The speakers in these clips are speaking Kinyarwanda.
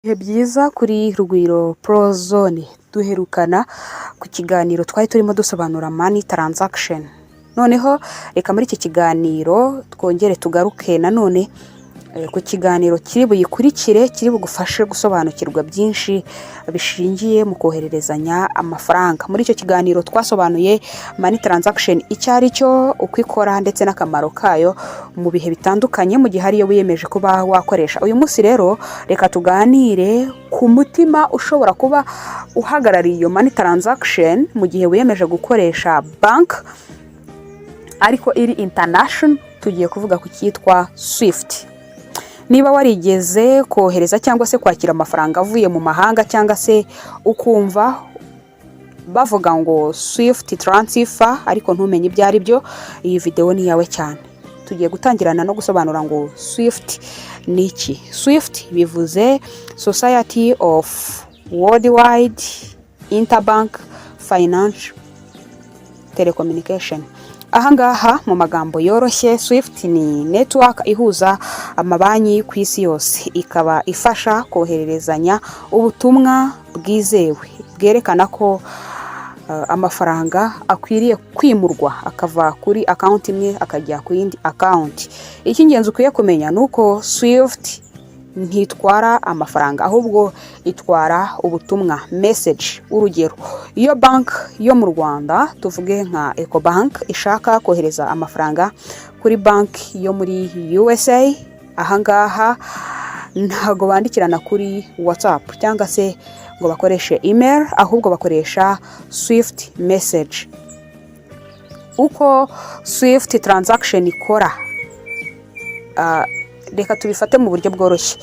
Ibihe byiza kuri Rugwiro Prozone. Duherukana ku kiganiro twari turimo dusobanura money transaction. Noneho reka muri iki kiganiro twongere tugaruke nanone ku kiganiro kiri buyikurikire, kiri bugufashe gusobanukirwa byinshi bishingiye mu kohererezanya amafaranga. Muri icyo kiganiro twasobanuye money transaction icyo ari cyo, uko ikora ndetse n'akamaro kayo mu bihe bitandukanye, mu gihe ariyo wiyemeje kuba wakoresha. Uyu munsi rero reka tuganire ku mutima ushobora kuba uhagarariye iyo money transaction mu gihe wiyemeje gukoresha bank ariko iri international. Tugiye kuvuga ku cyitwa SWIFT. Niba warigeze kohereza cyangwa se kwakira amafaranga avuye mu mahanga, cyangwa se ukumva bavuga ngo SWIFT transfer ariko ntumenye ibyo ari byo, iyi videwo ni iyawe cyane. Tugiye gutangirana no gusobanura ngo SWIFT ni iki. SWIFT bivuze Society of Worldwide Interbank Financial Telecommunication. Ahangaha mu magambo yoroshye, SWIFT ni network ihuza amabanki ku isi yose, ikaba ifasha kohererezanya ubutumwa bwizewe bwerekana ko amafaranga akwiriye kwimurwa akava kuri account imwe akajya ku yindi account. Icy'ingenzi ukwiye kumenya ni uko SWIFT ntitwara amafaranga, ahubwo itwara ubutumwa, message. Urugero, iyo banki yo mu Rwanda, tuvuge nka Ecobank, ishaka kohereza amafaranga kuri banki yo muri USA, ahangaha ntabwo bandikirana kuri WhatsApp cyangwa se ngo bakoreshe email, ahubwo bakoresha SWIFT message. Uko SWIFT transaction ikora, reka tubifate mu buryo bworoshye.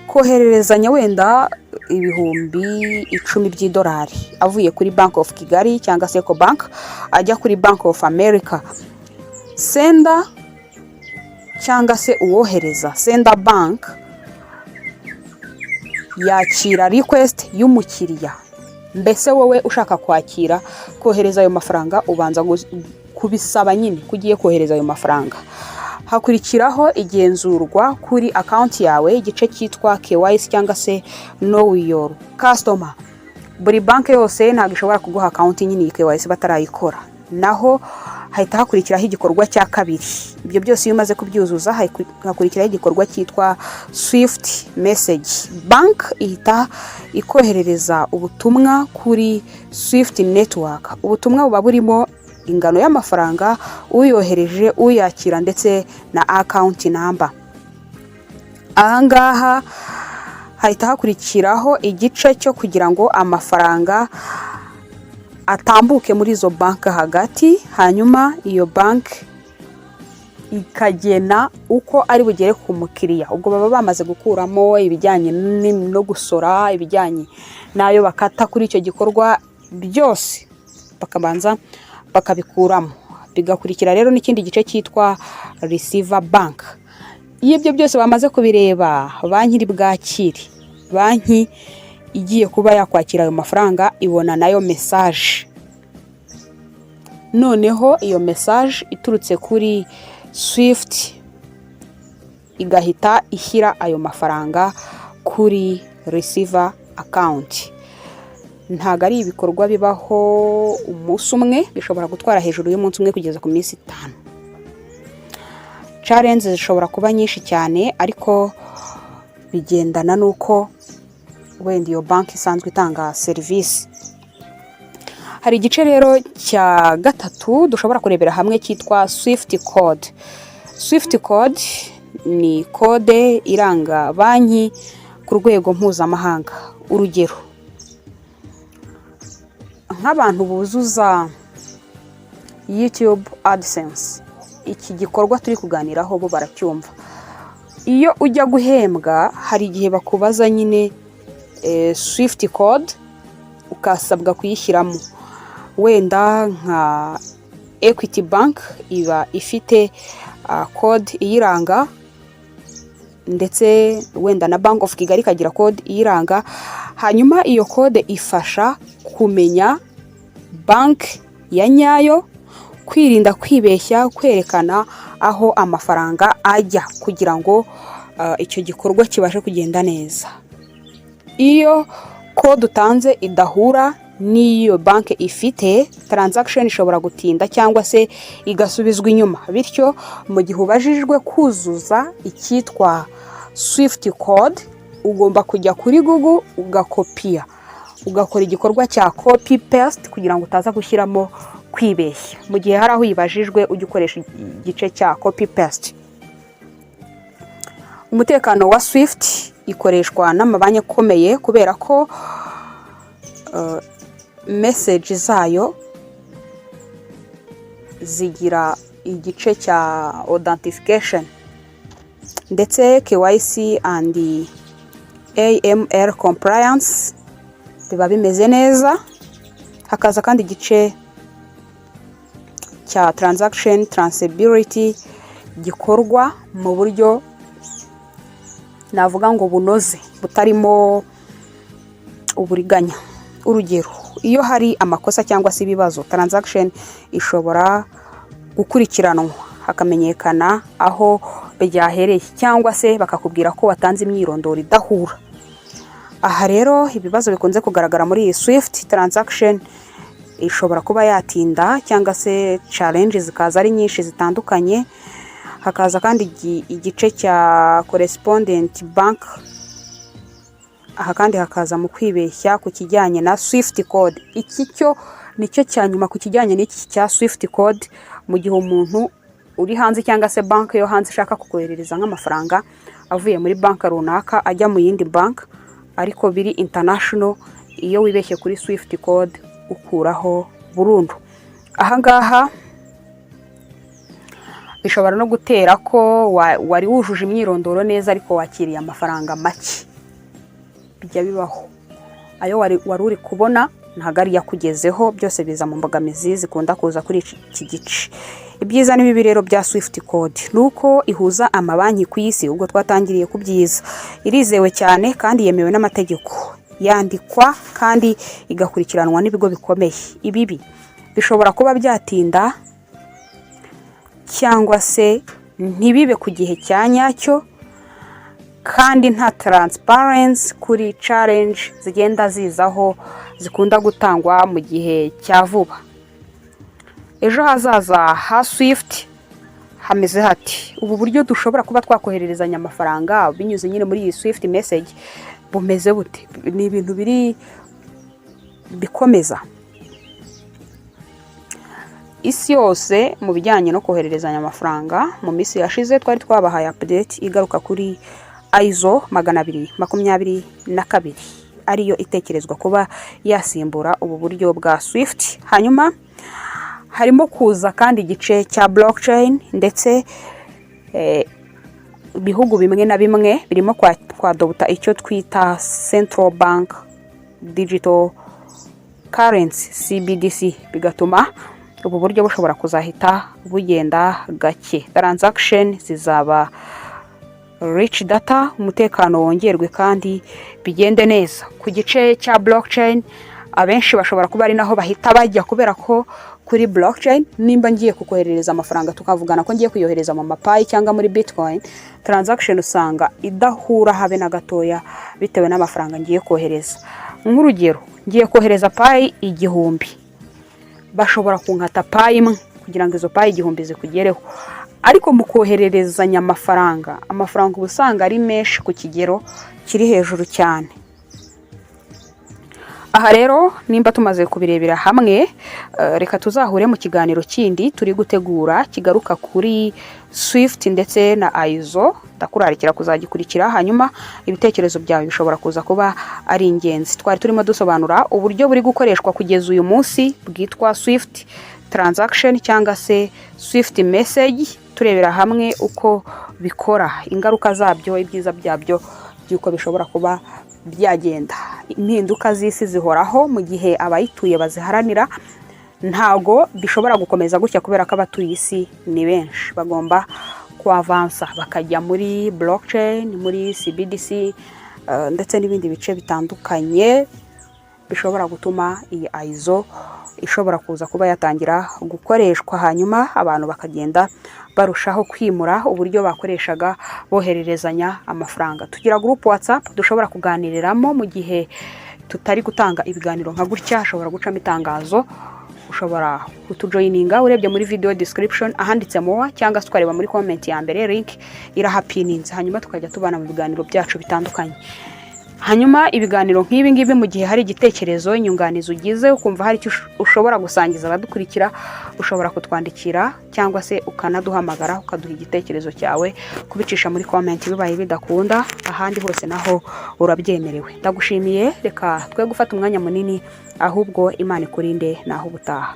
Kohererezanya wenda 10,000 by'idolari avuye kuri Bank of Kigali cyangwa se Ecobank ajya kuri Bank of America, sender cyangwa se uwohereza, sender bank, yakira request y'umukiriya. Mbese wowe ushaka kwakira kohereza ayo mafaranga, ubanza kubisaba nyine ko ugiye kohereza ayo mafaranga. Hakurikiraho igenzurwa kuri account yawe, igice cyitwa KYC cyangwa se Know Your Customer. Buri banki yose ntabwo ishobora kuguha account nyine iyi KYC batarayikora. Naho hahita hakurikiraho igikorwa cya kabiri. Ibyo byose iyo umaze kubyuzuza, hakurikiraho igikorwa cyitwa SWIFT message. Bank ihita ikoherereza ubutumwa kuri SWIFT network. Ubutumwa buba burimo ingano y'amafaranga, uyohereje, uyakira ndetse na account number. Ahangaha hahita hakurikiraho igice cyo kugira ngo amafaranga atambuke muri izo banki hagati, hanyuma iyo banki ikagena uko ari bugere ku mukiriya. Ubwo baba bamaze gukuramo ibijyanye no gusora, ibijyanye n'ayo bakata kuri icyo gikorwa, byose bakabanza bakabikuramo. Bigakurikira rero n'ikindi gice cyitwa receiver bank. Iyo ibyo byose bamaze kubireba, banki iri bwakire, banki igiye kuba yakwakira ayo mafaranga, ibona nayo message. Noneho iyo message iturutse kuri SWIFT igahita ishyira ayo mafaranga kuri receiver account. Ntabwo ari ibikorwa bibaho umunsi umwe, bishobora gutwara hejuru y'umunsi umwe kugeza ku minsi 5. Challenge zishobora kuba nyinshi cyane, ariko bigendana n'uko wenda iyo banki isanzwe itanga serivisi. Hari igice rero cya gatatu dushobora kurebera hamwe cyitwa SWIFT code. SWIFT code ni code iranga banki ku rwego mpuzamahanga. Urugero, nk'abantu buzuza YouTube AdSense, iki gikorwa turi kuganiraho bo baracyumva. Iyo ujya guhembwa, hari igihe bakubaza nyine SWIFT code, ukasabwa kuyishyiramo. Wenda nka Equity Bank iba ifite code iyiranga, ndetse wenda na Bank of Kigali ikagira code iyiranga. Hanyuma iyo code ifasha kumenya banki ya nyayo, kwirinda kwibeshya, kwerekana aho amafaranga ajya kugira ngo icyo gikorwa kibashe kugenda neza. Iyo code utanze idahura n'iyo banki ifite, transaction ishobora gutinda cyangwa se igasubizwa inyuma. Bityo mu gihe ubajijwe kuzuza icyitwa SWIFT code, ugomba kujya kuri Google ugakopiya, ugakora igikorwa cya copy paste kugira ngo utaza gushyiramo kwibeshya. Mu gihe hari aho uyibajijwe, ujye ukoresha igice cya copy paste. Umutekano wa SWIFT: ikoreshwa n'amabanki akomeye kubera ko message zayo zigira igice cya authentication ndetse KYC and AML compliance biba bimeze neza. Hakaza kandi igice cya transaction traceability gikorwa mu buryo navuga ngo bunoze, butarimo uburiganya. Urugero, iyo hari amakosa cyangwa se ibibazo, transaction ishobora gukurikiranwa hakamenyekana aho byahereye, cyangwa se bakakubwira ko watanze imyirondoro idahura. Aha rero ibibazo bikunze kugaragara muri iyi SWIFT transaction, ishobora kuba yatinda cyangwa se challenge zikaza ari nyinshi zitandukanye. Hakaza kandi igice cya correspondent bank. Aha kandi hakaza mu kwibeshya ku kijyanye na SWIFT code. Iki cyo nicyo cya nyuma ku kijyanye n'iki cya SWIFT code. Mu gihe umuntu uri hanze cyangwa se banki yo hanze ishaka kukoherereza nk'amafaranga avuye muri banki runaka ajya mu yindi banki, ariko biri international, iyo wibeshye kuri SWIFT code ukuraho burundu. Aha ngaha bishobora no gutera ko wari wujuje imyirondoro neza ariko wakiriye amafaranga make. Bijya bibaho, ayo wari uri kubona ntabwo ari yakugezeho. Byose biza mu mbogamizi zikunda kuza kuri iki gice. Ibyiza n'ibibi rero bya SWIFT code ni uko ihuza amabanki ku isi. Ubwo twatangiriye ku byiza: irizewe cyane kandi yemewe n'amategeko, yandikwa kandi igakurikiranwa n'ibigo bikomeye. Ibibi: bishobora kuba byatinda cyangwa se ntibibe ku gihe cya nyacyo, kandi nta transparency kuri challenge zigenda zizaho zikunda gutangwa mu gihe cya vuba. Ejo hazaza ha SWIFT hameze hati? Ubu buryo dushobora kuba twakohererezanya amafaranga binyuze nyine muri iyi SWIFT message bumeze bute? Ni ibintu biri bikomeza isi yose mu bijyanye no kohererezanya amafaranga. Mu minsi yashize twari twabahaye update igaruka kuri ISO 222, ariyo itekerezwa kuba yasimbura ubu buryo bwa SWIFT. Hanyuma harimo kuza kandi igice cya blockchain, ndetse ibihugu bimwe na bimwe birimo kwadopta icyo twita central bank digital currency, CBDC, bigatuma ubu buryo bushobora kuzahita bugenda gake. Transaction zizaba rich data, umutekano wongerwe kandi bigende neza. Ku gice cya blockchain, abenshi bashobora kuba ari naho bahita bajya, kubera ko kuri blockchain nimba ngiye kukoherereza amafaranga, tukavugana ko ngiye kuyohereza mu ma Pi cyangwa muri Bitcoin, transaction usanga idahura habe na gatoya bitewe n'amafaranga ngiye kohereza. Nk'urugero, ngiye kohereza Pi 1000, bashobora kunkata Pi imwe kugira ngo izo Pi 1000 zikugereho. Ariko mu kohererezanya amafaranga, amafaranga uba usanga ari menshi ku kigero kiri hejuru cyane. Aha rero nimba tumaze kubirebera hamwe, reka tuzahure mu kiganiro kindi turi gutegura kigaruka kuri SWIFT ndetse na ISO. Ndakurarikira kuzagikurikira, hanyuma ibitekerezo byawe bishobora kuza kuba ari ingenzi. Twari turimo dusobanura uburyo buri gukoreshwa kugeza uyu munsi bwitwa SWIFT transaction cyangwa se SWIFT message, turebera hamwe uko bikora, ingaruka zabyo, ibyiza byabyo, by'uko bishobora kuba byagenda. Impinduka z'isi zihoraho mu gihe abayituye baziharanira. Ntago bishobora gukomeza gutya kubera ko abatuye isi ni benshi, bagomba kuavansa bakajya muri blockchain, muri CBDC, ndetse n'ibindi bice bitandukanye. bishobora gutuma iyi ISO ishobora kuza kuba yatangira gukoreshwa, hanyuma abantu bakagenda barushaho kwimura uburyo bakoreshaga bohererezanya amafaranga. Tugira group WhatsApp dushobora kuganiriramo mu gihe tutari gutanga ibiganiro nka gutya, hashobora gucamo itangazo. Ushobora kutujoininga urebye muri video description ahanditse more, cyangwa se ukareba muri comment ya mbere, link irahapininze, hanyuma tukajya tubana mu biganiro byacu bitandukanye. Hanyuma ibiganiro nk'ibi ngibi, mu gihe hari igitekerezo, inyunganizi ugize, ukumva hari icyo ushobora gusangiza abadukurikira, ushobora kutwandikira cyangwa se ukanaduhamagara ukaduha igitekerezo cyawe. Kubicisha muri comment bibaye bidakunda, ahandi hose naho urabyemerewe. Ndagushimiye, reka twe gufata umwanya munini, ahubwo Imana ikurinde, naho ubutaha.